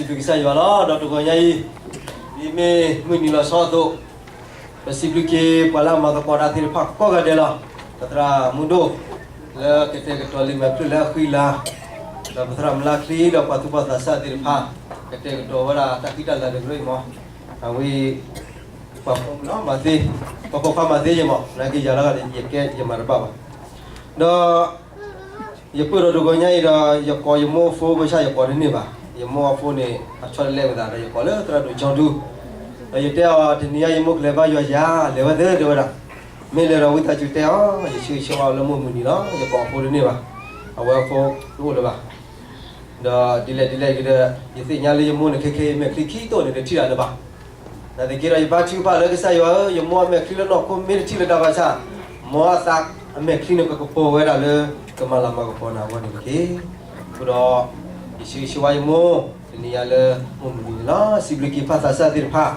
စံးဘျုးကစၢ်ယွၤလီၤ. ဒီးတဂီၤညါအံၤ, ဒ်မ့ၢ်မုၢ်နံၤလီၤဆီအသိး, ပစံးဘျုးက့ၤပှၤလၢအမၤသကိးတၢ်သ့ၣ်တဖၣ်ကိးဂၤဒဲးလီၤ. ပသရၣ်မုၢ်ဒိၣ်, လၢကတဲာ်ကတီၤလံာ်မဲာ်ဖျၢၣ်လၢအဃံအလၤ, ဒီးပသရၣ်မုၢ်လါချံ ဒီးပှၤသူၣ်ဘီၣ်သးစၢ်သ့ၣ်တဖၣ်, ကတဲာ်ကတီၤဝဲဒၣ်တၢ်ဃံတၢ်လၤတကရၢအံၤမး, အဝဲ ပှၤပိာ်မုၣ်လီၤမၤသ့, ပှၤပိာ်ခွါမၤသ့ယဲၢ်မး, နာ်က့ယၤလီၤဂာ်ဒီး ယကဲယမၤတဘၣ်ဘၣ်. ဒီး ယပၢၢ်ဒီးတဂီၤညါအံၤဒီး ယကိးယမိၢ်အဖိ ဘၣ်ဆၣ်ယကိးတန့ၢ်ဘၣ်. ယမိၢ်အဖိန့ၣ် အဆီတလဲမသးဒီး ယကိးလၢသရၣ်ဒိၣ်ကၠီဒူ, ဒီးယတဲအီၤ တနံၤညါယမိၢ်ကလဲၤဘါယွၤဧါ, လဲၤဝဲသ့ တဲဝဲဒၣ်, မ့ၢ်လဲၤဒီးဝံသးစူၤတဲအီၤ, ယဆၢဂ့ၤဆၢဝါအီၤလၢမုၢ်မုၢ်နံၤလီၤ. ယကိးအဖိတန့ၢ်ဘၣ်, အဝဲအဖိတအိၣ်လၢၤဘၣ်. ဒီးဒ်လဲၣ်ဒ်လဲၣ်ဂ့ၤဒီး ယသ့ၣ်ညါလၢယမိၢ်န့ၣ် ခဲခဲအံၤမဲာ်ချံခံတိၢ်န့ၣ် တထံၣ်တၢ်လၢၤဘၣ်. နာ်သက့ဒီး ယဘါထုကဖၣ်လၢကစၢ်ယွၤဧၢ, ယမိၢ်အမဲာ်ချံလၢနီၢ်ခိမ့ၢ်တထံၣ်လၢၤတၢ်ဘၣ်ဆၣ်, မ်အသးအမဲာ်ချံန့ၣ် ကကပီၤဝဲဒၣ်လၢ ကမၤလၤမၤကပီၤနၤအဂီၢ်န့ၣ်တက့ၢ်. အဃိဒီး ယဆၢဂ့ၤဆၢဝါယမိၢ် တနံၤညါလၢမုၢ်မုၢ်နံၤန့ၣ်လီၤ. စံးဘျုးက့ၤပၢ်သးစၢ်သ့ၣ်တဖၣ်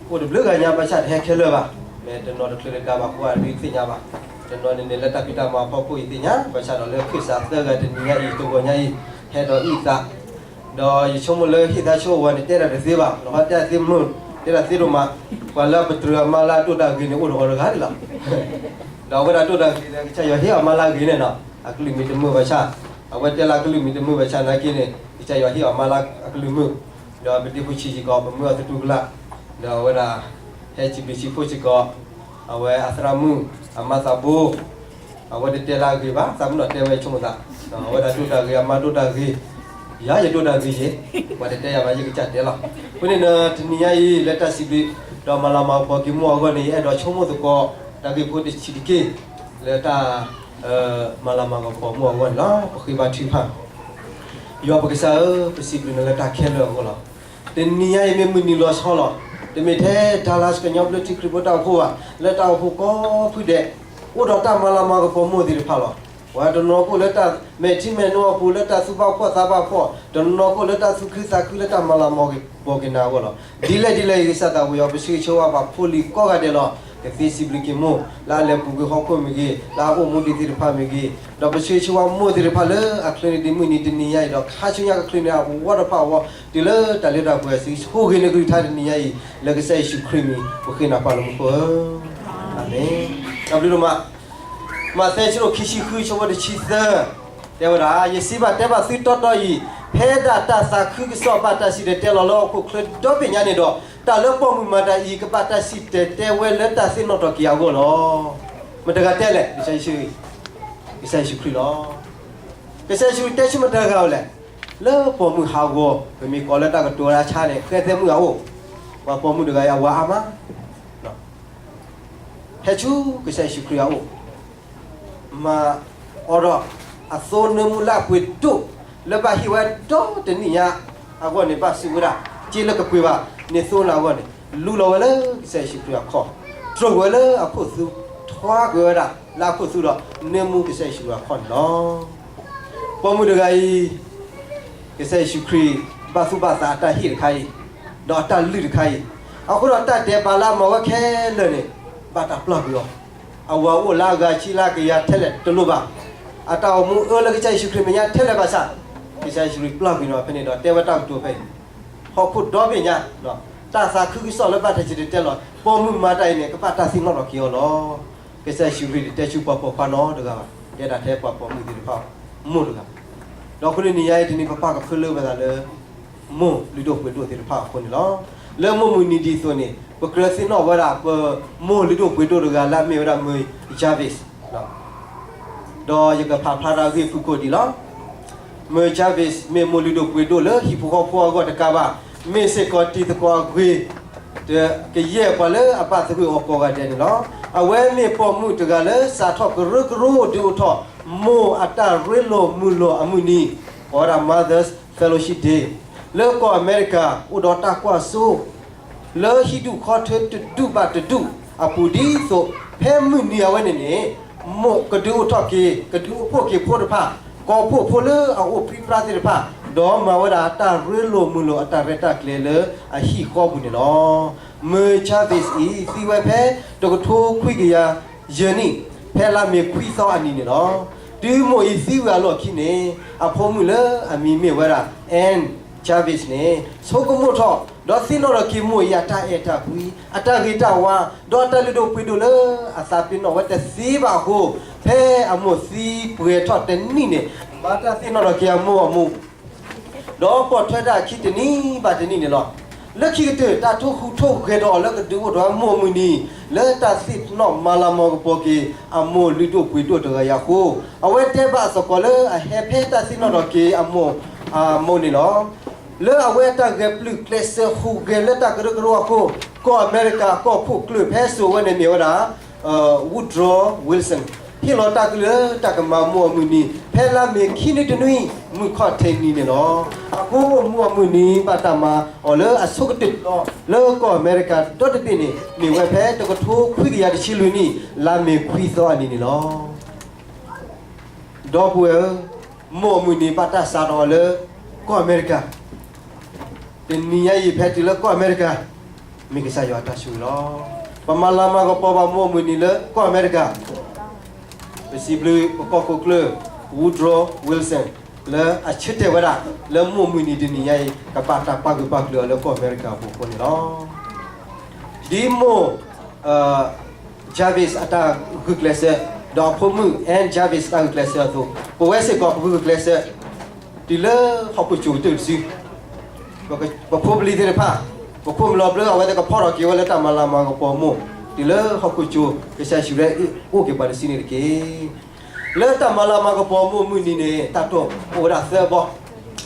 အိၣ်တဘျုးဂၤညါ ဘၣ်ဆၣ်တဟဲခဲလၢာ်ဘၣ်. မ့ၢ်တနီၤတချုးတဒါဘၣ်အဃိ အဒုးသ့ၣ်ညါဘၣ်. တနီၤန့ၣ်န့ၣ် လၢတၢ်ဖံးတၢ်မၤအဖီခိၣ်ယသ့ၣ်ညါ, ဘၣ်ဆၣ်ဒီးလၢခၢၣ်စးသၢဂၤတနံၤညါအံၤ တဂီၤညါအံၤ ဟဲဒီးအုၣ်သး, ဒီးယဆိကမိၣ်လၢဟ့ၣ်သးဆိဝဲန့ၣ် တဲတၢ်တသ့ဘၣ်, လီၤဟီတဲတၢ်သ့မုာ်, တဲတၢ်သ့ဒိၣ်မး, ပှၤလၢအပတြၢၤအမါလၢအဒိၣ်တၢ်ဂ့ၤန့ၣ် အိၣ်တဂၤတဂၤန့ၣ်လီၤ. ဒီးအဝဲဒၣ်ဒိၣ်တၢ်ဂ့ၤဒီး ကစၢ်ယွၤဟ့ၣ်အီၤမါလၢအဂ့ၤန့ၣ်နီၤ, အကလုၢ်မံၤတမုာ်ဘၣ်ဆၣ်, အဝဲတဲလၢအကလုၢ်မံၤတမုာ်ဘၣ်ဆၣ်နာ်က့န့ၣ် ကစၢ်ယွၤဟ့ၣ်အီၤမါလၢအကလုၢ်မုာ်, ဒီးပဒ့ဖိဆံးစ့ၢ်ကီး ပမၢအီၤသတူၢ်ကလာ်, ဒီးအဝဲဒၣ် ဟဲစံးဘျုးစံးဖှိၣ်စ့ၢ်ကီး အဝဲအသရၣ်မုၣ် အမါသးဘိ အဝဲတတဲလၢအဂ့ၤဘၣ်, သးမုၣ်နီၢ်တဲဝဲဆိကမိၣ်သး, အဝဲဒၣ်ဒိၣ်တၢ်ဂ့ၤ အမါဒိၣ်တၢ်ဂ့ၤ, ယၤယဒိၣ်တၢ်ဂ့ၤယဲ, ပှၤတတဲယၤဘၣ် ယကစၢ်တဲလီၤ. အဃိန့ၣ်ဒီး တနံၤညါအံၤ လၢတၢ်စံးဘျုး ဒီးမၤလၤမၤကပီၤက့ၤမိၢ်အဂီၢ်န့ၣ် ယအဲၣ်ဒိးဆိကမိၣ်သကိး တၢ်ဂ့ၢ်ဖိတဆံးတက့ၢ်, လၢတၢ် မၤလၤမၤကပီၤမိၢ်အဂီၢ်န့ၣ်လီၤ. ပဃ့ဘါထုကဖၣ် ယွၤပကစၢ်ဧၢ, ပစံးဘျုးနၤလၢတၢ်ခဲလၢာ်အဂီၢ်လီၤ. တနံၤညါအံၤမ့ၢ်မုၢ်နံၤလီၤဆီလီၤ. တမ့ၢ်ထဲ Dallas ကညီဘျၢထံခရံာ်ဖိတၢ်အိၣ်ဖှိၣ်ဘၣ်, လၢတၢ်အိၣ်ဖှိၣ်ကိးဖုဒဲး အိၣ်ဒီးတၢ်မၤလၤမၤကပီၤမိၢ်သ့ၣ်တဖၣ်လီၤ. ပှၤတနီၤကအိၣ်လၢတၢ်မဲာ်ထံမဲာ်နိအပူၤ လၢတၢ်သူၣ်ဘၣ်ဖှီၣ်သးဘၣ်ဖှီၣ်, တနီၤကအိၣ်လၢတၢ်သူၣ်ခုသးခု လၢတၢ်မၤလၤမၤကပီၤက့ၤနၤအဂီၢ်လီၤ. ဒ်လဲၣ်ဒ်လဲၣ်ဂ့ၤ ကစၢ်သးဝံၤအီၤ ပဆၢဂ့ၤဆၢဝါဘၣ်ဖိလံၤကိးဂၤဒဲးလီၤ. ကသ့စံးဘျုးက့ၤမိၢ် လၢအလဲၤပူၤကွံာ်ဟီၣ်ခိၣ်မ့ၢ်ဂ့ၤ, လၢအအိၣ်မူဒံးသ့ၣ်တဖၣ်မ့ၢ်ဂ့ၤ, ဒီးပဆၢဂ့ၤဆၢဝါမိၢ်သ့ၣ်တဖၣ်လၢအချုးန့ၢ်ဒံးမုၢ်နံၤတနံၤညါအံၤဒီး ခါဆူညါကချုးန့ၢ်အဝဲတဖၣ်အဂီၢ် တုၤလၢတၢ်လၢတၢ်ပှဲၤ စံးဆိၣ်ဂ့ၤန့ၢ်ကလုၢ်ကထါတနံၤညါအံၤ လၢကစၢ်ယ့ၣ်ၡူးခရံာ်မံၤ ပဃ့နၤပၢ်လၢမူခိၣ်ဧၢ, အၤမ့ၣ်. တၢ်ဘျုးဒိၣ်မး, မးသဲ အဆၢဒိၣ်ခံဆံဃု အဆၢဖိတဆံသၢ တဲဝဲဒၣ်, ယစံးဘၣ်တဲဘၣ်သုတီတီအံၤ, ဖဲဒၣ်တၢ်သးခုကစီၣ်ဘၣ်တၢ်စံၣ်တဲၤတဲလီၤလၢဟီၣ်ခိၣ်ချၢဒီဘ့ၣ်ညါန့ၣ်ဒီး, တၢ်လၢပိာ်မုၣ်မၤတၢ်အံၤ ကဘၣ်တၢ်စံၣ်တဲၤတဲဝဲလၢတၢ်သ့ၣ်နီၣ်ထီၣ်က့ၤအဂီၢ်လီၤ. မတၤတဂၤတဲလဲၣ်, ကစၢ်ယ့ၣ်ၡူး, ကစၢ်ယ့ၣ်ၡူးခရံာ်လီၤ. ကစၢ်ယ့ၣ်ၡူးခရံာ်တဲဆူမတၤတဂၤအအိၣ်လဲၣ်, လၢပိာ်မုၣ်ဟးဂီၤ ပမ့ၢ်ကိးလၢတၢ်ကတိၤဝဲဒၣ်ဆါန့ၣ် ဃဲသဲမုၣ်အအိၣ်, ပှၤပိာ်မုၣ်တဂၤအံၤအဝၤအါမး ဟဲဆူကစၢ်ယ့ၣ်ၡူးခရံာ်အအိၣ်, မၤအီၤဒီးအသိနၢမူလၢအပှ့ၤဒိၣ် လၢဘၣ်ဟ့ၣ်ဝဲဒီတနံၣ်ညါအဂီၢ်န့ၣ် ဘၣ်စံးဝဲဒၣ်, စ့လၢကပှ့ၤဘၣ်န့ၣ်သိနၤအဂီၢ်န့ၣ်, လူလီၤဝဲလၢကစၢ်ယ့ၣ်ၡူးခရံာ်အခီၣ်, တြိာ်ကွံာ်ဝဲလၢအခိၣ်သူ, ထွါကွံာ်ဝဲဒၣ်လၢအခိၣ်သူဒီး နၢမူကစၢ်ယ့ၣ်ၡူးခရံာ်အခီၣ်န့ၣ်လီၤ. ပိာ်မုၣ်တဂၤအံၤ ကစၢ်ယ့ၣ်ၡူးခရံာ် ဘၣ်သူၣ်ဘၣ်သးအတၢ်ဟ့ၣ်တခါအံၤ, ဒီးအတၢ်လုၢ်တခါအံၤ, အဃိဒီးတၢ်ဒဲးဘးလၢအမၤဝဲခဲလၢာ်န့ၣ် ဘၣ်တၢ်ပျၢ်ကွံာ်အီၤ, အဝၤအိၣ်လၢအဂၤဆံလၢအကယၤထဲလဲၣ်တလိၣ်ဘၣ်, အတၢ်အိၣ်မူအၢလၢကစၢ်ယ့ၣ်ၡူးခရံာ်မဲာ်ညါထဲလဲၣ်ဘၣ်ဆၣ်, ကစၢ်ယ့ၣ်ၡူးခရံာ်ပျၢ်ကွံာ်အီၤဖဲန့ၣ်ဒီး တဲဝဲတၢ်ကတိၤဖဲအံၤ, ဟီၣ်ခိၣ်ဒီဘ့ၣ်ညါ, တၢ်သးခုကစီၣ်လၢဘၣ်တၢ်စံၣ်တဲၤတဲလီၤ, ပိာ်မုၣ်မၤတၢ်အံၤန့ၣ် ကဘၣ်တၢ်သ့ၣ်နီၣ်ထီၣ်က့ၤအီၤလီၤ. ကစၢ်ယ့ၣ်ၡူးခရံာ်တတဲဆူပှၤပိာ်ခွါနီတဂၤဘၣ်, တဲဒၣ်ထဲပှၤပိာ်မုၣ်သ့ၣ်တဖၣ်, မိၢ်တဂၤ, ဒီးအဃိန့ၣ်နံၤညါအံၤတနံၤ ပပၢ်ကဖၢလၢပသးလၢ မိၢ်လုၢ်ဒိၣ်ပှ့ၤဒိၣ်သ့ၣ်တဖၣ်အဃိန့ၣ်လီၤ. လၢမိၢ်မုၢ်နံၤဒ်သိးန့ၣ် ပကြၢးသ့ၣ်နီၣ်ဝဲဒၣ် ပမိၢ်လုၢ်ဒိၣ်ပှ့ၤဒိၣ်တဂၤလၢအမ့ၢ်ဝဲဒၣ်မုၢ် Jarvis ဒီးယကဖးဖျါတၢ်ဂ့ၢ်ဖုၣ်ကိာ်ဒံးလီၤ. မုၢ် Jarvis မ့ၢ်မိၢ်လုၢ်ဒိၣ်ပှ့ၤဒိၣ်လၢဟံၣ်ဖိဃီဖိအဂီၢ်တကးဘၣ်, မ့ၢ်စ့ၢ်ကီးတံၤသကိးအဂ့ၤ ကယဲၢ်ပှၤလၢအဘၣ်သဂၢၢ်အီၤကိးဂၤဒဲးန့ၣ်လီၤ. အဝဲမ့ၢ်ပိာ်မုၣ်တဂၤလၢစးထီၣ်ကရၢကရိဒုးအိၣ်ထီၣ် မိၢ်အတၢ်ရ့လိာ်မုာ်လိာ်အမုၢ်နံၤ, ကိးဝဲဒၣ် Mother's Fellowship Day လၢကီၢ်အမဲရကၤ အိၣ်ဒီးတၢ်ကွၢ်စိ လၢဟံၣ်ဒူၣ်ခီထၢတဒူၣ်ဘၣ်တဒူၣ်အပူၤဒ်သိး ဖဲမုၢ်နံၤအဝဲန့ၣ်န့ၣ် မိၢ်ကဒုးအိၣ်ထီၣ်က့ၤ ကဒုးအိၣ်ဖှိၣ်က့ၤဖိတဖၣ်, ကီၢ်ဖှိၣ်ဖိလၢအအိၣ်ပြံပြါသ့ၣ်တဖၣ်, ဒီးမၤဝဲဒၣ်တၢ်ရ့လိာ်မုာ်လိာ်အတၢ်ရဲၣ်တၢ်ကျဲၤလၢအဟံၣ်ဃီပူၤန့ၣ်လီၤ. မုၢ် Jarvis အံၤ သံဝဲဖဲတကထိခွံကယၤယဲၢ်နံၣ်, ဖဲလါမ့ၤခွံသီအနံၤန့ၣ်လီၤ. တုၤမိၢ်အံၤသံဝဲအလီၢ်ခံန့ၣ် အဖိမုၣ်လၢအမံၤမ့ၢ်ဝဲဒၣ် Ann Jarvis Jarvis န့ၣ် ဆိကမိၣ်ထီၣ် ဒီးသ့ၣ်နီၣ်ထီၣ်က့ၤမိၢ်အံၤအတၢ်အဲၣ်တၢ်ကွံ အတၢ်ဂ့ၤတၢ်ဝါ ဒီးအတၢ်လုၢ်ဒိၣ်ပှ့ၤဒိၣ်လၢအသးပ့ၤနီၣ်ဝဲတသ့ဘၣ်အဃိ ဖဲအမိၢ်သံပှဲၤထီၣ်တနံၣ်န့ၣ် ဘၣ်တၢ်သ့ၣ်နီၣ်ထီၣ်က့ၤအမိၢ်အမူး ဒီးပိာ်ထွဲတၢ်အခံတနံၣ်ဘၣ်တနံၣ်န့ၣ်လီၤ. လၢခံကတၢၢ် တၢ်ထိၣ်ဟူးထိၣ်ဂဲၤထီၣ်အီၤလၢကဒုးအိၣ်ထီၣ်ဝဲမိၢ်အမုၢ်နံၤ လၢတၢ်သ့ၣ်နီၣ်မၤလၤမၤကပီၤက့ၤ အမိၢ်လုၢ်ဒိၣ်ပှ့ၤဒိၣ်တဂၤအံၤအဃိ အဝဲတဲဘၣ်အသကိးလၢအဟဲဖဲတၢ်သ့ၣ်နီၣ်ထီၣ်က့ၤအမိၢ်အမူးန့ၣ်လီၤ. လၢအဝဲအတၢ်ဂဲၤပျုၢ်ကျဲးစၢးဟူးဂဲၤလၢတၢ်ကရၢကရိအဃိ ကီၢ်အမဲရကၤကီၢ်ခိၣ်ကျၢၢ်ဖဲစိၤဝဲန့ၣ်မ့ၢ်ဝဲဒၣ် Woodrow Wilson ဟ့ၣ်လီၤတၢ်ကလုၢ်လၢတၢ်ကမၤမိၢ်အမုၢ်နံၤ ဖဲလါမ့ၤခံနွံတနွံ မုၢ်ခီၣ်ထံးနံၤန့ၣ်လီၤ. အဃိမိၢ်အမုၢ်နံၤဘၣ်တၢ်မၤအီၤလၢအဆိကတၢၢ်လီၤ လၢကီၢ်အမဲရကၤဒီတဘ့ၣ်န့ၣ် မ့ၢ်ဝဲဖဲတကထိခွံကယၤတဆံလွံၢ်နံၣ် လါမ့ၤခွံသီအနံၤန့ၣ်လီၤ. ဒီပုၢ်ဝဲၢ်ဧၢ, မိၢ်အမုၢ်နံၤဘၣ်တၢ်စးထီၣ်အီၤလၢ ကီၢ်အမဲရကၤ, တနံၤညါအံၤဖဲတုၤလၢကီၢ်အမဲရကၤ မ့ၢ်ကစၢ်ယွၤအတၢ်ဆိၣ်ဂ့ၤလီၤ. ပမၤလၤမၤကပီၤဘၣ်မိၢ်အမုၢ်နံၤလၢကီၢ်အမဲရကၤ, ပစံးဘျုးပကီၢ်ခိၣ်ကျၢၢ် Woodrow Wilson လၢအဆၢတဲာ်ဝဲဒၣ် လၢမိၢ်အမုၢ်နံၤတနံၤညါအံၤ ကဘၣ်တၢ်ပာ်ဂၢၢ်ပာ်ကျၢၤအီၤလၢကီၢ်အမဲရကၤအပူၤအဃိန့ၣ်လီၤ. ဒ်မိၢ် Jarvis အတၢ်ဂုာ်ကျဲးစၢး ဒီးအဖိမုၣ် Ann Jarvis တၢ်ဂုာ်ကျဲးစၢးအသိး ပဝဲစ့ၢ်ကီးပဂုာ်ကျဲးစၢး တုၤလၢဟီၣ်ခိၣ်ကၠိကတၢၢ်တစု, ပဖိပလံၤသ့ၣ်တဖၣ် ပခိၣ်ပလီၤဘျၢအဝဲသ့ၣ်ကဖီထီၣ်က့ၤဝဲလၢတၢ်မၤလၤမၤကပီၤမိၢ် တုၤလၢဟီၣ်ခိၣ်ကၠိ ကစၢ်ယ့ၣ်ၡူးခရံာ်အိၣ်က့ၤပှၤတစုန့ၣ်တက့ၢ်. လၢတၢ်မၤလၤမၤကပီၤမိၢ်အမုၢ်နံၤန့ၣ် တၢ်တိာ်အိၣ်ဝဲဒၣ်သၢဘီ,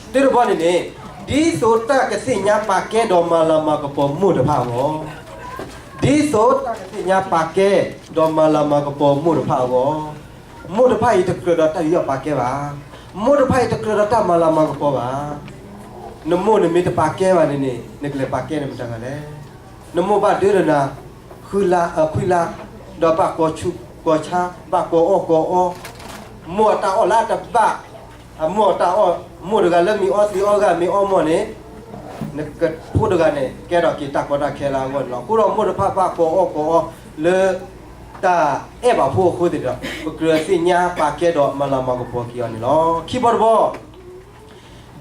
တၢတဘီန့ၣ်န့ၣ် ဒ်သိးတၢ်ကသ့ၣ်ညါပာ်ကဲဒီးမၤလၤမၤကပီၤမိၢ်တဖၣ်အဂီၢ် ဒ်သိးတၢ်ကသ့ၣ်ညါပာ်ကဲ ဒီးမၤလၤမၤကပီၤမိၢ်တဖၣ်အဂီၢ်, မိၢ်တဖၣ်အံၤတကြၢးဒီးတၢ်ယူးယီၣ်ပာ်ကဲဘၣ်. မိၢ်တဖၣ်အံၤတကြၢးဒီးတၢ်မၤလၤမၤကပီၤဘၣ်. နမိၢ်န့ၣ်မ့ၢ်တပာ်ကဲဘၣ်န့ၣ်န့ၣ် နကလဲၤပာ်ကဲန့ၣ်မတၤတဂၤလဲၣ်. နမိၢ်ဘၣ်ဒၢနၤ ခွံလါ, ခွံလါ, ဒီးဘၣ်ကိးဆူးကိးဆါ, ဘၣ်ကိးအီၣ်ကိးအီ, မိၢ်အတၢ်အီၣ်လၢအတဘၣ် အမိၢ်အတၢ်အီၣ်, မိၢ်တဂၤလၢမ့ၢ်အီသံးအီဂၤမ့ၢ်အီမီၢ်န့ၣ်, နဖိတဂၤန့ၣ် ကဲထီၣ်က့ၤတၢ်ကီတၢ်ခဲလၢအဂီၢ်န့ၣ်လီၤ. အဃိဒီးမိၢ်တဖၣ်ဘၣ်ကိးအီၣ်ကိးအီ လၢတၢ်အဲၣ်ဘၣ်ဖိအဃိသ့ၣ်ဒီး ပကြၢးသ့ၣ်ညါပာ်ကဲဒီးမၤလၤမၤကပီၤက့ၤအီၤန့ၣ်လီၤ. ခံဘီတဘီ ဒ်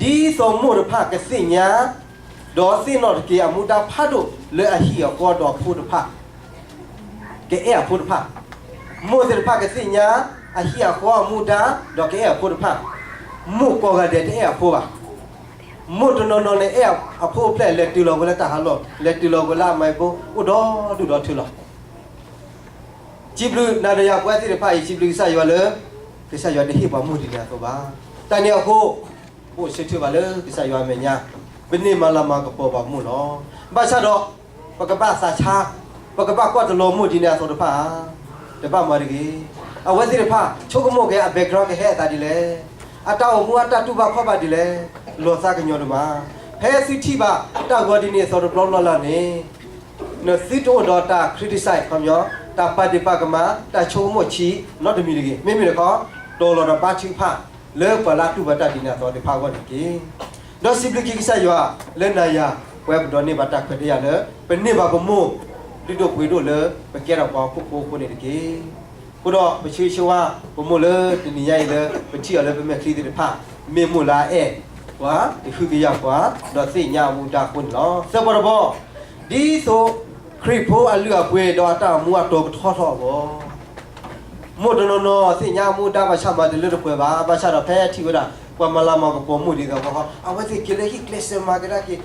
သိးမိၢ်တဖၣ်ကသ့ၣ်ညါ ဒီးသ့ၣ်နီၣ်ထီၣ်က့ၤအမူဒါဖးဒိၣ်လၢအဟံၣ်အဃီဒီးအဖိတဖၣ် ကအဲၣ်အဖိတဖၣ်, မိၢ်သ့ၣ်တဖၣ်ကသ့ၣ်ညါ အဟံၣ်အဃီအမူဒါ ဒီးကအဲၣ်အဖိတဖၣ်, မိၢ်ကိးဂၤဒဲးတအဲၣ်အဖိဘၣ်. မိၢ်တနီၤနီၤန့ၣ်အဲၣ်အဖိအဖျဲၣ် လဲၤတုၤလီၤဝဲလၢတၢ်ဟးလီၢ်, လဲၤတုၤလီၤဝဲလၢအမၤအဘိ အိၣ်ဒီဒူၣ်ဒီထၢလီၤ. စံးဘျုးနၤဒီးယၤပဝဲသ့ၣ်တဖၣ်အံၤ စံးဘျုးကစၢ်ယွၤလၢ ကစၢ်ယွၤတဟ့ၣ်ပှၤမိၢ်ဒ်န့ၣ်အသိးဘၣ်. တၢ်န့ၣ်အဃိ ပအိၣ်ဆၢထၢၣ်ဘၣ်လၢကစၢ်ယွၤအမဲာ်ညါ, ပန့ၢ်မၤလၤမၤကပီၤဘၣ်မိၢ်လီၤ. ဘၣ်ဆၣ်ဒီး ပကဘၣ်သးဆါ, ပကဘၣ်ကွၢ်တလီၤမိၢ်ဒ်န့ၣ်အသိးတဖၣ်ဧါ, တဘၣ်မၤတဂ့ၤ. အဝဲသ့ၣ်တဖၣ် ဆိကမိၣ်က့ၤအ background ကဟဲအသးဒ်လဲၣ်, အတၢ်အိၣ်မူအတၢ်တူၢ်ဘၣ်ခီၣ်ဘၣ်ဒ်လဲၣ်, လီၤသးကညီၤဒိၣ်မး. ဖဲသုထံၣ်ဘၣ်တၢ်ဂီၤဒ်န့ၣ်အသိးတဘျီဘျီလၢ်န့ၣ် နသုတအိၣ်ဒီးတၢ် criticize ခီပညီ, တၢ်ပာ်ဒ့ၣ်ပာ်ကမၣ်, တၢ်ဆိကမိၣ်ဆံးနီတမံၤတဂ့ၤ. မ့မ့ၢ်တခီ တီၤလီၤဒီးဘါထုကဖၣ် လၢပှၤလၢအတူၢ်ဘၣ်တၢ်ဒ်န့ၣ်အသိးသ့ၣ်တဖၣ်အဂီၢ်န့ၣ်တက့ၢ်. ဒီးစံးဘျုးက့ၤကစၢ်ယွၤလၢနၤယၤ ပဝဲပဒိးန့ၢ်ဘၣ်တၢ်ခွဲးတၢ်ယာ်လၢ ပန့ၢ်ဘၣ်ပမိၢ် လုၢ်ဒိၣ်ပှ့ၤဒိၣ်လၢ ပကဲထီၣ်ပှၤဟီၣ်ခိၣ်ဖိအဃိန့ၣ်တက့ၢ်. အဃိဒီးပဆၢဂ့ၤဆၢဝါ ပမိၢ်လၢတနံၤညါအံၤလၢ ပထံၣ်အီၤလၢပမဲာ်ချံသ့ၣ်တဖၣ် မ့ၢ်မိၢ်လၢအအဲၣ်ပှၤ, ကဟုကယာ်ပှၤ, ဒီးသ့ၣ်ညါအမူဒါအဃိန့ၣ်လီၤ. သၢဘီတဘီ ဒ်သိးခရံာ်ဖိအလုၢ်အပှ့ၤဒီးအတၢ်အိၣ်မူအတီၤကထီထီၣ်အဂီၢ်, မိၢ်တနီၤနီၤသ့ၣ်ညါအမူဒါဘၣ်ဆၣ်မၤတလၢတပှဲၤဘၣ်, ဘၣ်ဆၣ်ဒီးဖဲထံၣ်ဝဲဒၣ် ပှၤမၤလၤမၤကပီၤမိၢ်ဒ်သိးအဂီၢ် အဝဲသ့ၣ်က့ၤလၢဟံၣ်ကျဲးစၢးမၤကဒါက့ၤ, ကျဲးစၢးအဲၣ်က့ၤအဖိ, ကျဲးစၢးကတဲာ်ကတီၤတၢ်လၢ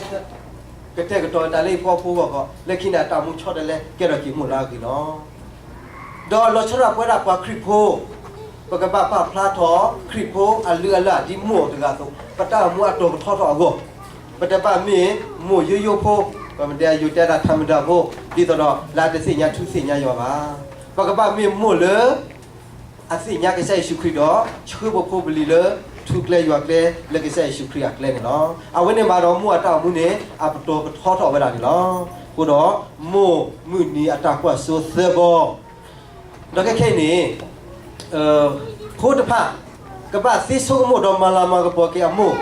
ဟံၣ်ဖိဃီအဂီၢ်, လၢခံန့ၣ်အတၢ်အိၣ်မူဆီတလဲ ကဲထီၣ်က့ၤမိၢ်လၢအဂ့ၤလီၤ. ဒီးလီၤဆီဒၣ်ပဝဲဒၣ်ပှၤခရံာ်ဖိ ပကဘၣ်ပာ်ဖျါထီၣ်ခရံာ်ဖိအလုၢ်အလၢ်ဒ်မိၢ်တဂၤအသိး, ပတၢ်အိၣ်မူအတီၤကထီထီၣ်အဂီၢ်, ပတဘၣ်မ့ၢ်မိၢ်ယိယိဖိ, ပမ့ၢ်တဲယိၤတဲဒၣ် ထးမတၤဖိ, ဒ်သိးဒီးလၢအတသ့ၣ်ညါထူသ့ၣ်ညါယွၤဘၣ်. ပကဘၣ်မ့ၢ်မိၢ်လၢ အသ့ၣ်ညါကစၢ်ယ့ၣ်ၡူးခရံာ်ဒီး ဆှၢပဖိပလံၤလၢ ထူကျဲယွၤကျဲ လၢကစၢ်ယ့ၣ်ၡူးခရံာ်အကျဲန့ၣ်လီၤ. အဝဲန့ၣ်မးဒီးမိၢ်အတၢ်အိၣ်မူန့ၣ် အပတီၤကထီထီၣ်ဝဲဒၣ်န့ၣ်လီၤ. အဃိဒီး မိၢ်မုၢ်နံၤအတၢ်ကွၢ်စိသၢဘီ ဒီးခဲခဲအံၤန့ၣ် ဖိတဖၣ် ကဘၣ်သ့ဆိကမိၣ်ဒီးမၤလၤမၤကပီၤက့ၤအမိၢ်,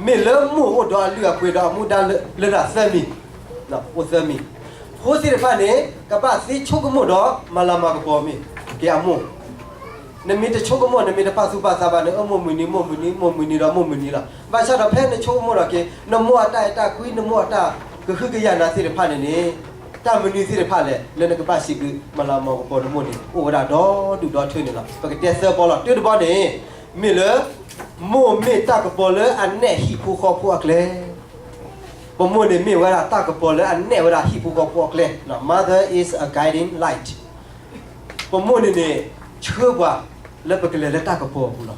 မ့ၢ်လၢမိၢ်အိၣ်ဒီးအလုၢ်အပှ့ၤဒီးအမူဒါလၢဒၣ်သၢမံၤ, အိၣ်သၢမံၤ, ဖိသ့ၣ်တဖၣ်န့ၣ် ကဘၣ်သ့ဆိကမိၣ်ဒီးမၤလၤမၤကပီၤမ့ၢ်က့ၤအမိၢ် နမ့ၢ်တဆိကမိၣ် နမ့ၢ်တပာ်သူၣ်ပာ်သးဘၣ်န့ၣ် အၢ မိၢ်မုၢ်နံၤ မိၢ်မုၢ်နံၤ မိၢ်မုၢ်နံၤဒီးမိၢ်မုၢ်နံၤလီၤ. ဘၣ်ဆၣ်ဒီးဖဲနဆိကမိၣ်ထီၣ်က့ၤ နမိၢ်အတၢ်အဲၣ်တၢ်ကွံ နမိၢ်အတၢ်ကဟုကယာ်နၤသ့ၣ်တဖၣ်န့ၣ်န့ၣ် တၢ်မနုၤသ့ၣ်တဖၣ်လဲၣ် လၢနကဘၣ်စံးဘျုးမၤလၤကပီၤနမိၢ်န့ၣ် အိၣ်ဝဲဒၣ်ဒီဒူၣ်ဒီထၢန့ၣ်လီၤ. ပကတဲသၢဘီလီၤ. တၢတဘီန့ၣ် မ့ၢ်လၢ မိၢ်မ့ၢ်တၢ်ကပီၤလၢအနဲၣ်ဟံၣ်ဖိဃီဖိအကျဲ ပမိၢ်န့ၣ်မ့ၢ်ဝဲဒၣ်တၢ်ကပီၤလၢအနဲၣ်ဝဲဒၣ်ဟံၣ်ဖိဃီဖိအကျဲ, Mother is a guiding light. ပမိၢ်န့ၣ်န့ၣ် ဆှၢပှၤလၢပကလဲၤလၢတၢ်ကပီၤအပူၤလီၤ.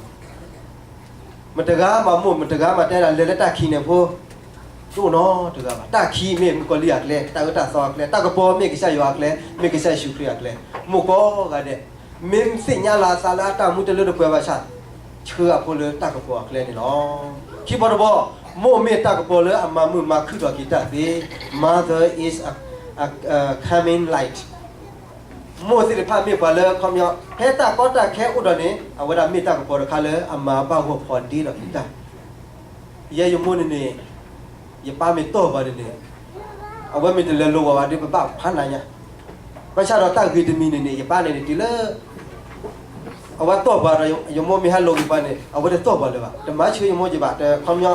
မတဂၤမၤမိၢ် မတဂၤမၤတဲဒၣ်လဲၤလၢတၢ်ခံးန့ၣ်ဖိ တအိၣ်နီတဂၤဘၣ်. တၢ်ခံးမ့ၢ်မုၣ်ကီၤလံၢ်အကျဲ, တၢ်အၢတၢ်သီအကျဲ, တၢ်ကပီၤမ့ၢ်ကစၢ်ယွၤအကျဲ, မ့ၢ်ကစၢ်ယ့ၣ်ၡူးခရံာ်အကျဲ. မိၢ်ကိးဂၤဒဲး မ့ၢ်သ့ၣ်ညါလီၤအသးလၢအတၢ်မူတလၢတပှဲၤဘၣ်ဆၣ် ဆှၢအဖိလၢတၢ်ကပီၤအကျဲန့ၣ်လီၤ. ခံဘီတဘီ, မိၢ်မ့ၢ်တၢ်ကပီၤလၢအမၤမုာ်မၤခုၣ်ထီၣ်က့ၤတၢ်သ့, Mother is a, a, a calming light. မိၢ်သ့ၣ်တဖၣ်မ့ၢ်ပှၤလၢခီပညီ ဖဲတၢ်ကီတၢ်ခဲအိၣ်ဒီးန့ၣ် အဝဲဒၣ်မ့ၢ်တၢ်ကပီၤတခါလၢအမၤဘၣ်ဂီၢ်ဖီဒ့ဒီးက့ၤတၢ် ယဲယမိၢ်န့ၣ်န့ၣ် ယပၢ်မ့ၢ်တီၢ်ပှၤန့ၣ်န့ၣ် အဝဲမ့ၢ်တလဲၤလိာ်ဝဲဘၣ်ဒီးပဘၣ်ဖးနးညါ, ဘၣ်ဆၣ်ဒီးတၢ်ဂ့ၤတမံၤန့ၣ်န့ၣ် ယပၢ်န့ၣ်န့ၣ် တုၤလၢ အဝဲတီၢ်ပှၤဒီး ယမိၢ်မ့ၢ်ဟဲလိာ်က့ၤပှၤန့ၣ် အဝဲတတီၢ်ပှၤလၢၤဘၣ်, တမၤဆၢယမိၢ်က့ၤဘၣ်, တခီပညီ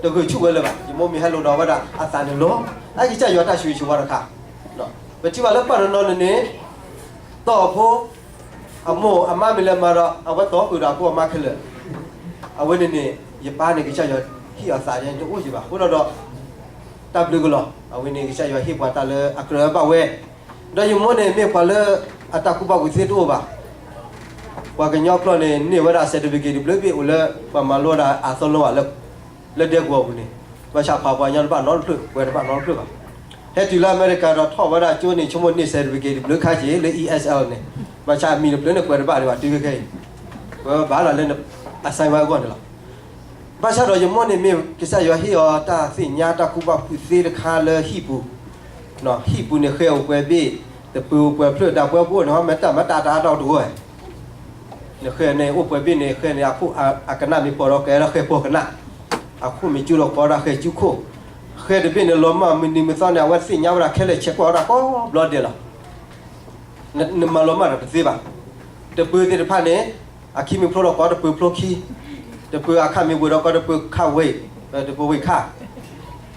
တဂုာ်ဆူၣ်ဝဲလၢၤဘၣ်. ယမိၢ်မ့ၢ်ဟဲလိာ်ဒီးအဝဲဒၣ်အသးန့ၣ်လီၤ, အကစၢ်ယွၤတၢ်ဆိၣ်ဂ့ၤဆိၣ်ဝါတခါ, ပထံၣ်ဘၣ်လၢပှၤတနီၤန့ၣ်န့ၣ် တီၢ်အဖိ အမိၢ်အမါမ့ၢ်လဲၤမၤဒီး အဝဲတီၢ်ဃုာ်ဒီးအဖိအမါခဲလၢာ်, အဝဲန့ၣ်န့ၣ် ယပၢ်န့ၣ် ကစၢ်ယွၤဟ့ၣ်အီၤသးန့ၣ် တအိၣ်က့ၤဘၣ်. အဃိဒီး တၢ်ဘျုးကလီၤ. အဝဲန့ၣ် ကစၢ်ယွၤဟ့ၣ်ပှၤတၢ်လၢအကြၢးဘၣ်ဝဲ, ဒီးယမိၢ်န့ၣ် မ့ၢ်ပှၤလၢအတၢ်ကူၣ်ဘၣ်ကူၣ်သ့တအိၣ်ဘၣ်. ပှၤကညီကျိာ်န့ၣ် န့ၢ်ဝဲဒၣ် certificate တဘျုးဘ့ၣ်အိၣ်လၢ ပှၤမၤလိဝဲဒၣ်အသီလိဘၣ်လၢ လၢဒဲကဝီၤပူၤန့ၣ်, ဘၣ်ဆၣ်ဖးပှၤကညီတဘၣ်နီတဖျၢၣ် ကွဲးတဘၣ်နီတဖျၢၣ်ဘၣ်. ဟဲတုၤလၢအမဲရကၤဒီးထီၣ်ဝဲဒၣ်ကၠိန့ၣ် ဆိကမိၣ်န့ၢ် certificate တဘျုးခါက့ၤလၢ E S L န့ၣ်, ဘၣ်ဆၣ်အမံၤတဖျၢၣ်န့ၣ် ကွဲးတဘၣ်ဒံးဘၣ် တုၤခဲအံၤ, ကွဲးဘၣ်လၢ assign ဝဲအဂီၢ်န့ၣ်လီၤ. ဘၣ်ဆၣ်ဒီးယမိၢ်န့ၣ်မ့ၢ်ကစၢ်ယွၤဟ့ၣ်အီၤတၢ်သ့ၣ်ညါတၢ်ကူၣ်ဘၣ်ကူၣ်သ့တခါလၢဟံၣ်ပူၤ, ဟံၣ်ပူၤန့ၣ်ဃဲအိၣ်ပှဲၤဘ့ၣ်, တပၢၤအိၣ်ပှဲၤဖျၢၣ် တၢ်ပှဲၤပအိၣ်န့ၣ် မ့ၢ်တၢ်မၤတၢ်တၢ်အါတၢ်တဂီၢ် နဃဲန့ၣ် အိၣ်ပှဲၤဘ့ၣ်န့ၣ် ဃဲန့ၣ် အခိၣ်အကနၣ်မ့ၢ်ပှဲၤဒီး ကဲလၢဃဲပှဲၤကနၣ်, အခိၣ်မ့ၢ်ကၠူဒီး ကိးဒၣ်ဃဲကၠူခိၣ်, ဃဲတဘ့ၣ်န့ၣ် လီၤမၢ်မုၢ်နံၤမုၢ်သီန့ၣ် အဝဲသ့ၣ်ညါဝဲဒၣ်ခဲလၢာ် ဆဲးကွၢ်ဝဲဒၣ်ကိးဘျီဒဲးလီၤ. နမၤလီၤမၢ်ဒီးတသ့ဘၣ်. တပၢၤသ့ၣ်တဖၣ်န့ၣ် အခံမ့ၢ်ဖျိဒီး ကိးတပၢၤဖျိခံ, တပၢၤအခၣ်မ့ၢ်ဝ့ၤဒီး ကိးတပၢၤခၣ်ဝ့ၤ, တပၢၤဝ့ၤခၣ်,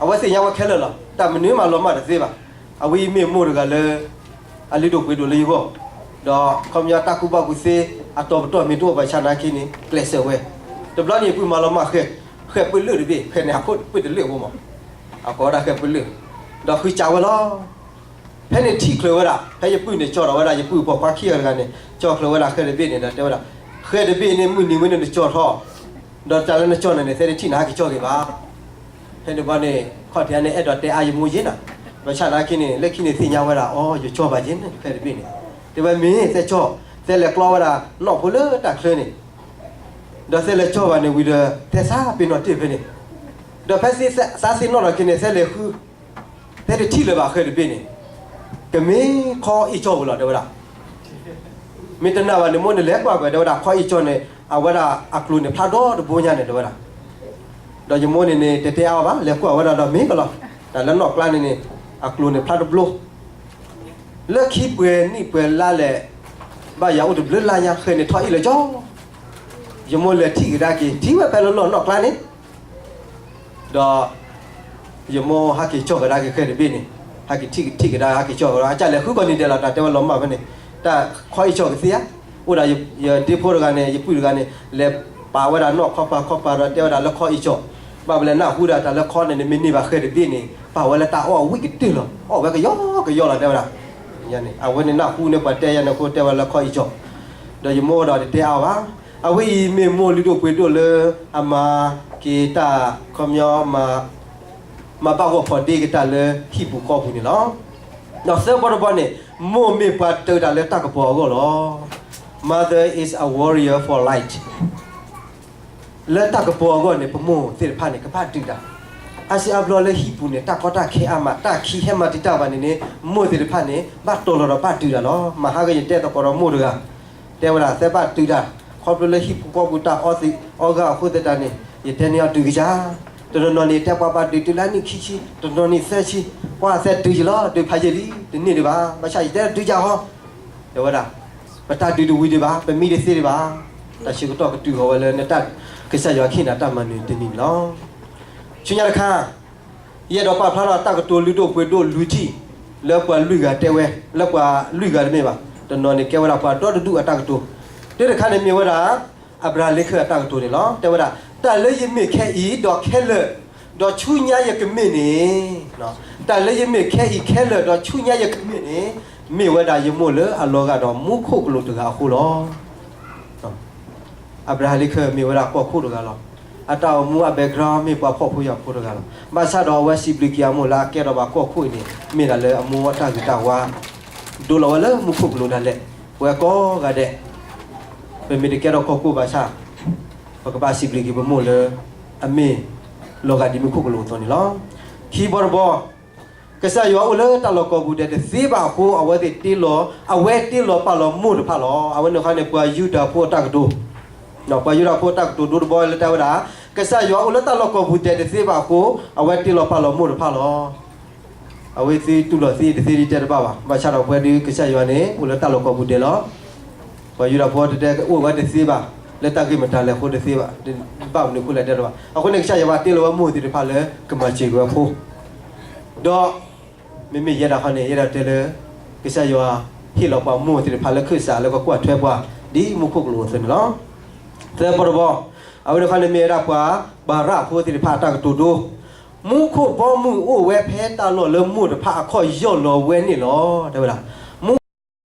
အဝဲသ့ၣ်ညါဝဲခဲလၢာ်လီၤ. တၢ်မနုၤမၤလီၤမၢ်တသ့ဘၣ်. အဝဲအံၤမ့ၢ်မိၢ်တဂၤလၢ အလုၢ်ဒိၣ်ပှ့ၤဒိၣ်လၢယဂီၢ်, ဒီးခီပညီတၢ်ကူၣ်ဘၣ်ကူၣ်သ့ အတီၤပတီၢ်မ့ၢ်တအိၣ်ဘၣ်ဆၣ်နာ်က့န့ၣ် ကျဲးစၢးဝဲ, တဘျီန့ၣ် ယပုၢ်မၤလီၤမၢ်ဃဲ, ဃဲပၢၢ်လၢၢ်တဘ့ၣ် ဃဲန့ၣ် အခိၣ်ပၢၢ်တလၢၢ်ဖိမး, အကိးဒၣ်ဃဲပၢၢ်လၢၢ်, ဒီးဃုစးဝဲလီၤ. ဖဲန့ၣ်ထံၣ်ချုးဝဲဒၣ် ဖဲယပုၢ်န့ၣ်ကၠီထီၣ်ဝဲဒၣ် ယပုၢ်ပိာ်ခွါခံဂၤတဂၤန့ၣ် ကၠီချုးဝဲဒၣ်ဃဲတဘ့ၣ်န့ၣ် ဒီးတဲဝဲဒၣ်, ဃဲတဘ့ၣ်န့ၣ် မုၢ်နံၤဝဲန့ၣ်နကၠီထီၣ်, ဒီးတၢ်လၢနကၠီန့ၣ်န့ၣ် သဲတထံၣ်နၤဟဲက့ၤကၠီက့ၤဘၣ်. ဖဲန့ၣ်ဘီန့ၣ် ခီၣ်ထံးန့ၣ် အဲၣ်ဒိးတဲအါယမိၢ်ယဲနၤ, ဘၣ်ဆၣ်နာ်က့န့ၣ် လၢခံန့ၣ်သ့ၣ်ညါဝဲဒၣ် အိ ယကၠီဘၣ်ယဲန့ၣ် ဃဲတဘ့ၣ်န့ၣ်, တဲဝဲမ့ၢ်သဲကၠီ, သဲလဲၤကျီဝဲဒၣ်နီၣ်ဖိလၢတၢ်ချၢန့ၣ် ဒီးသဲလဲၤကၠီဘၣ်န့ၣ်ဝံၤဒီး သဲစးပ့ၤနီၣ်တ့ၢ်ဖဲန့ၣ်, ဒီးဖဲသဲစးသ့ၣ်နီၣ်ထီၣ်က့ၤန့ၣ် သဲလဲၤဃု, သဲတထံၣ်လၢၤဘၣ်ဃဲတဘ့ၣ်န့ၣ်, ကမ့ၢ်ခီအ့ၣ်ကၠီဝဲလီၤ တဲဝဲဒၣ်. မ့ၢ်တနာ်ဘၣ်န့ၣ် မိၢ်န့ၣ်လဲၤကွၢ်ကွံာ် တဲဝဲဒၣ် ခီအ့ၣ်ကၠီန့ၣ် အဝဲဒၣ်အကျိၤန့ၣ်ဖျါဒီတဘိညါန့ၣ် တဲဝဲဒၣ်. ဒီးယမိၢ်န့ၣ်န့ၣ် တဲတဲအါအီၤဘၣ် လဲၤကွၢ်ဝဲဒၣ်ဒီးမ့ၢ်ကလီၤ, တၢ်လၢနီၣ်ကျါန့ၣ်န့ၣ် အကျိၤန့ၣ်ဖျါတဘိ လၢခံပှဲၤနံၣ်ပှဲၤလါလဲၣ်, ဘၣ်ယၤအိၣ်တဘျုးလါညါ ဃဲန့ၣ်ထီၣ်အ့ၣ်လၢာ်ကၠီ, ယမိၢ်လဲၤထံၣ်ကဒါက့ၤ ထံၣ်ဝဲဖဲလၢလီၢ်နီၣ်ကျါန့ၣ်, ဒီး ယမိၢ်ဟဲက့ၤကၠီကဒါက့ၤဃဲတဘ့ၣ်န့ၣ်, ဟဲက့ၤထံၣ်ကဒါ ဟဲက့ၤကၠီကဒီး အကစၢ်လဲၤဃုကီၢ်နံၤဒဲးလီၤ တၢ်တဲဝဲလီၤမၢ်ဖဲန့ၣ်, တၢ်ခီအ့ၣ်ကၠီကသ့ဧါ, အိၣ်ဒၣ်ယဒ့ဖိတဂၤန့ၣ် ယပုၢ်တဂၤန့ၣ် လဲၤပာ်ဝဲဒၣ်နီၣ်ခီပၤခီပၤဒီးတဲဝဲဒၣ်လၢခီအ့ၣ်ကၠီ, ဘၣ်ပလဲၤနၢ်ဟူဒၣ်တၢ်လၢခီန့ၣ်န့ၣ် မ့ၢ်န့ၢ်ဘၣ်ဃဲတဘ့ၣ်န့ၣ် ပာ်ဝဲလၢတၢ်အီၣ်အဝံၣ်ကတၢၢ်လီၤ, အီၣ်ဝဲကယီကယီလီၤတဲဝဲဒၣ်, အဝဲန့ၣ်နၢ်ဟူန့ၢ်ပှၤတဲယၤန့ၣ်အဃိတဲဝဲလၢခီအ့ၣ်ကၠီ, ဒီးယမိၢ်ဒီးတတဲအါဘၣ်, အဝဲအံၤမ့ၢ်မိၢ်လုၢ်ဒိၣ်ပှ့ၤဒိၣ်လၢ အမၤက့ၤတၢ် ခီပညီ မၤဘၣ်ဂီၢ်ဖီဒ့က့ၤတၢ်လၢဟံၣ်ပူၤဃီပူၤန့ၣ်လီၤ. ဒီးသၢဘီတဘီန့ၣ် မိၢ်မ့ၢ်ပှၤတၢတၢ်လၢတၢ်ကပီၤအဂီၢ်လီၤ. Mother is a warrior for light. လၢတၢ်ကပီၤအဂီၢ်န့ၣ် ပမိၢ်သ့ၣ်တဖၣ်န့ၣ် ကဘၣ်ဒုးတၢ်, အါစုအါဘျီလၢဟံၣ်ပူၤန့ၣ် တၢ်ကီတၢ်ခဲအါမး တၢ်ခံးဟဲမၤတံာ်တာ်ဘၣ်န့ၣ်န့ၣ် မိၢ်သ့ၣ်တဖၣ်န့ၣ် ဘၣ်တီၤလီၤဒီးဘၣ်ဒုးတၢ်လီၤ. မဟါကယတဲသကိးဒီးမိၢ်တဂၤ တဲဝဲဒၣ် သဲဘၣ်ဒုးတၢ် ခီဖျိလၢဟံၣ်ပူၤဃီပူၤတၢ်အီသံးအီဂၤအဃိသတးန့ၣ် ယတဲန့ၢ်အီၤဒုးကစၢ်, တနီၤနီၤန့ၣ် ယတဲပှၤဘၣ်ဒုးတုၤလၢနံၣ်ခံဆံ တနီၤနံၣ်သၢဆံ, ပှၤသဲဒုးယလီၤ ဒုးဖးယံာ်လံ တန့ၢ်ဒံးဘၣ်, ဘၣ်ဆၣ်ယတဲဒုးကစၢ်ဟီ, တဲဝဲဒၣ် ပတၢ်ဒုးတဝံၤဒံးဘၣ်, ပမံတသ့ဒံးဘၣ်. တၢ်ဆၢကတီၢ်ကတုၤဃီၤဝဲလၢနတၢ် ကစၢ်ယွၤဟ့ၣ်နၤတၢ်မၤနၢၤတနံၤန့ၣ်လီၤ. ဆူညါတခါ ယအဲၣ်ဒိးပာ်ဖျါထီၣ်တၢ်ကတိၤလုၢ်ဒိၣ်ပှ့ၤဒိၣ်လွံၢ်ထံၣ် လၢပှၤလွံၢ်ဂၤတဲဝဲ, လၢပှၤလွံၢ်ဂၤတမ့ၢ်ဘၣ်, တနီၤန့ၣ်ကဲဝဲဒၣ်ပှၤဒီတဒူၣ်အတၢ်ကတိၤ, တၢ်တခါန့ၣ်မ့ၢ်ဝဲဒၣ် အၤဘြၤဟၣ်လ့ခၢၣ်အတၢ်ကတိၤန့ၣ်လီၤ. တဲဝဲဒၣ် တၢ်လၢယမ့ၢ်ခဲအံၤဒီးခဲလၢာ်, ဒီးဆူညါယကမ့ၢ်န့ၣ်, တၢ်လၢယမ့ၢ်ခဲအံၤခဲလၢာ်ဒီးဆူညါယကမ့ၢ်န့ၣ်, မ့ၢ်ဝဲဒၣ်ယမိၢ်လၢအလီၤဂာ်ဒီးမူခိၣ်ကလူးတဂၤအဃိလီၤ. အၤဘြၤဟၣ်လ့ခၢၣ်မ့ၢ်ဝဲဒၣ်ကီၢ်ခိၣ်တဂၤလီၤ. အတၢ်အိၣ်မူအ background မ့ၢ်ပှၤဖှီၣ်ဖိယာ်ဖိတဂၤလီၤ. ဘၣ်ဆၣ်ဒီးအဝဲစံးဘျုးက့ၤအမိၢ်လၢအကဲထီၣ်ဘၣ်ကီၢ်ခိၣ်အံၤန့ၣ် မ့ၢ်ဒၣ်လၢအမိၢ်အတၢ်ဂ့ၤတၢ်ဝါ ဒိလီၤဝဲလၢမူခိၣ်ကလူးဒၣ်လဲာ်. ပဝဲကိးဂၤဒဲး ပမ့ၢ်တကဲထီၣ်ကီၢ်ခိၣ်ဘၣ်ဆၣ် ပကဘၣ်စံးဘျုးက့ၤပမိၢ်လၢ အမ့ၢ်လီၤဂာ်ဒ်မူခိၣ်ကလူးအသိးန့ၣ်လီၤ. ခံဘီတဘီ ကစၢ်ယွၤအိၣ်လၢတၢ်လီၢ်ကိးပူၤဒဲးတသ့ဘၣ်အဃိ အဝဲသ့ၣ်တ့လီၤ, အဝဲတ့လီၤပာ်လီၤမိၢ်တဖၣ်လီၤ. အဝဲန့ၣ်ဃီန့ၣ် ပှၤယူဒၤဖိအတၢ်ကတိၤ, ပှၤယူဒၤဖိအတၢ်ကတိၤဒိတဘီလၢတဲဝဲဒၣ် ကစၢ်ယွၤအိၣ်လၢတၢ်လီၢ်ကိးပူၤဒဲးတသ့ဘၣ်အဃိ အဝဲတ့လီၤပာ်လီၤမိၢ်တဖၣ်လီၤ. အဝဲသ့ၣ်တူၢ်လိာ်သ့တသ့ဒ်တဲတဘၣ်ဘၣ်. ဘၣ်ဆၣ်ဒီးပဝဲဒုးကစၢ်ယွၤန့ၣ် အိၣ်လၢတၢ်လီၢ်ကိးပူၤဒဲးလီၤ. ပှၤယူဒၤဖိတတဲအိၣ်ဝဲတသ့ဘၣ်, လၢတၢ်ဂ့ၢ်မတၤလဲၣ်အဃိတသ့ဘၣ်, ဘၣ်မနုၤအဃိလဲၣ်တဲတဘၣ်. အဃိန့ၣ် ကစၢ်ယွၤဘၣ်တ့လီၤဝဲမိၢ်သ့ၣ်တဖၣ်လၢကမၤစၢၤက့ၤဝဲဖိ ဒီး မ့မ့ၢ်ယဲဒၣ်ခီန့ၣ် ယဲဒၣ်တဲလၢ ကစၢ်ယွၤဟ့ၣ်လီၤပှၤမိၢ်သ့ၣ်တဖၣ်လၢခၢၣ်စးလၢကကွၢ်ထွဲပှၤ ဒ်မူခိၣ်ကလူးအသိးန့ၣ်လီၤ. သၢဘီတဘီ အဝဲန့ၣ်ခီန့ၣ်မ့ၢ်ဝဲဒၣ်ပှၤပၤရၣ်ဖိသ့ၣ်တဖၣ်အတၢ်ကတိၤဒိ မူခိၣ်ဘီမုၢ်အိၣ်ဝဲဖဲတၢ်လီၢ်လၢမိၢ်တဖၣ်အခီၣ်ယီၢ်လီၤဝဲန့ၣ်လီၤ. တဲဝဲဒၣ်